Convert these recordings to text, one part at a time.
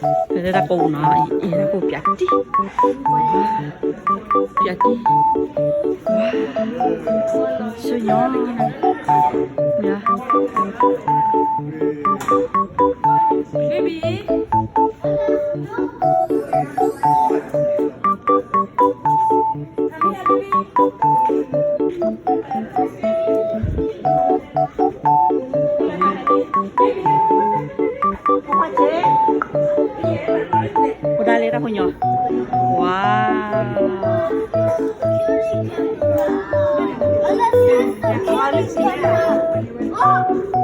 တၢ်ကိၢ်နီၤ, အ့ၣ် တၢ်ကိၢ်ပၠးတံၢ်, ပၠးတံၢ်, ဆူညါ, အိၣ်ဒၣ်လၢတၢ်ဖိညီ, ဝါ,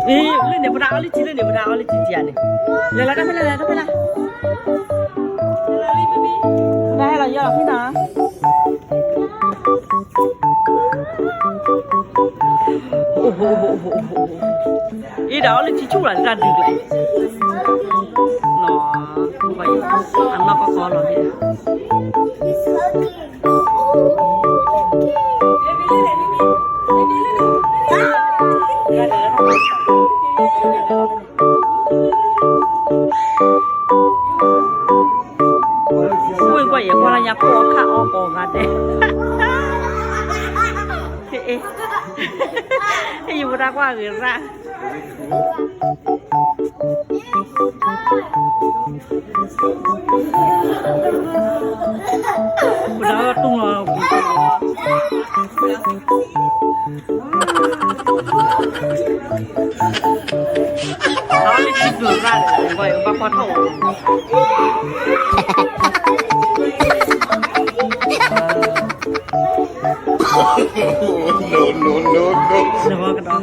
လၢန့ၣ် ပတၢ်အီလုၢ်ထံ လၢန့ၣ် ပတၢ်အီလုၢ်ထံတံၢ်ဧါန့ၣ်, လဲၤလီၤတၢ်ဖဲလဲၣ် လဲၤတၢ်ဖဲလဲၣ်, တၢ်ဟဲလီၤယီၢ်လီၤဖဲနီၤ. အ့ၣ် ဒီးအီလုၢ်ထံဆူၣ်လီၤ တၢ်ဒုးကျဲ, အနီၢ်ကီၢ်ကီၢ်လီၤန့ၣ် ဝ့ၢ်ကွၢ်ယဲၢ်ကွၢ်လၢညါ ကိၢ်အီခၣ်အီကိးဂၤဒဲး, ဟ့ၣ် ယဖိဒါကွၢ်ဂ့ၤရၣ်, ပဒါတူၢ်လီၤ အီလုၢ်ထံဒိၣ်ရၣ်န့ၣ် ဘၣ်ကွၢ်ထီၣ်ဝဲ no, no, no, no.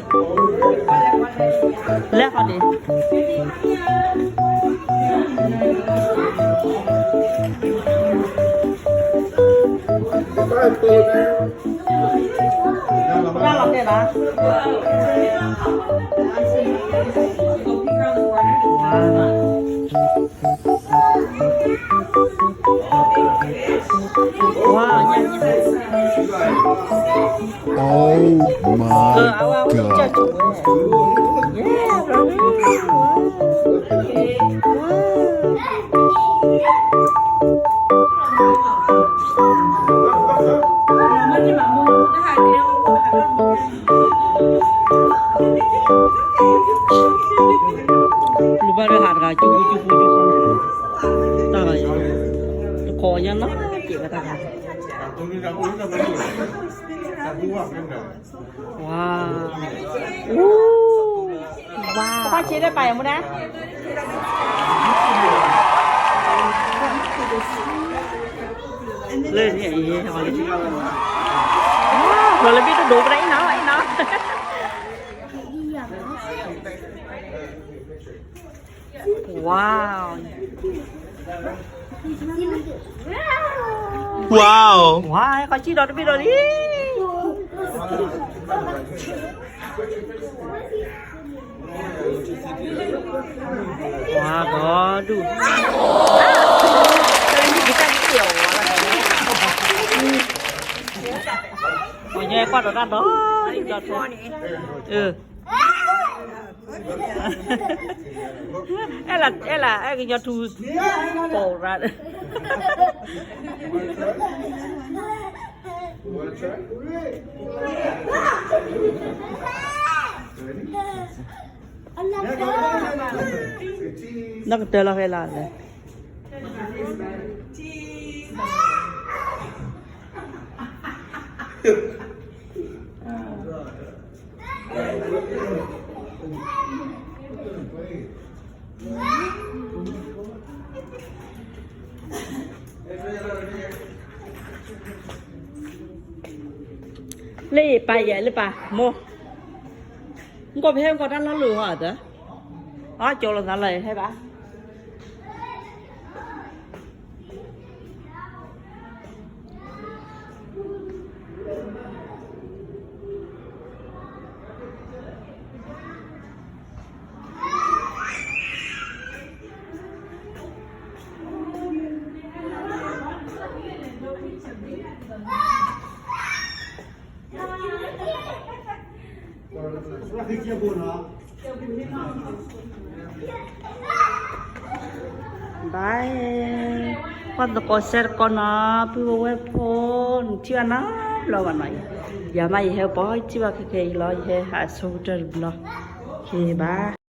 လဲၤဃီန့ၣ် ဘၣ်လီၤတဲဘၣ်, ဝါ, ဝါ, Oh my god. လူၤဘၣ်လၢဟးတဂၤ ကၠူၣ်ကူကၠူၣ်ကူကၠူၣ်ကူ, တၢ်ဂၤအံၤ တခိးညါနီၤ က့ၤဝဲတၢ်ဂၤ, ဝါ, ဝါ, ပှၤဆ့လၢပာ်ယၤမူဒါ လၢန့ၣ်အံၤ လီၤလၢဘ့ၣ်တဒိပဒၣ်အံၤနီၤ အံၤနီၤ Wow. Wow. ဝါ ကီၢ်ဆံၣ်ဒီးတဘ့ၣ်ဒီးလံ ဝါ ကီၢ်ဒူၣ် ပှၤညါကွၢ်ဒီးတၢ်ဒီး အၢ အဲၣ်လၢ အဲၣ်လၢ အဲၣ်ကညီထူ ပိာ်ရၣ် နီၢ်ကတၢၢ်လီၤဖဲလၢ်လဲၣ် လၢပၢ်ယဲၢ်လၢပၢ်မိၢ် မ့ၢ်ကီၢ်ဖဲမ့ၢ်ကီၢ်တၢ်လီၢ်လၢဟီၣ်အသး အကၠီလီၤသးလီၤဟဲဘၣ် ဘၣ် ဘၣ်, ပှၤသကိးစဲတကိးနီၤ, ပုၢ်ဝဲၢ်ဖိ, နထံၣ်ဘၣ်နီတဘျီဘၣ်နီၤ, ယၤမးယဟဲပှၤထံၣ်ဘၣ်ခဲခဲအံၤလီၤ, ယဟဲဟးဆိကတၢၢ်တဘျီ, က့ၤဘၣ်.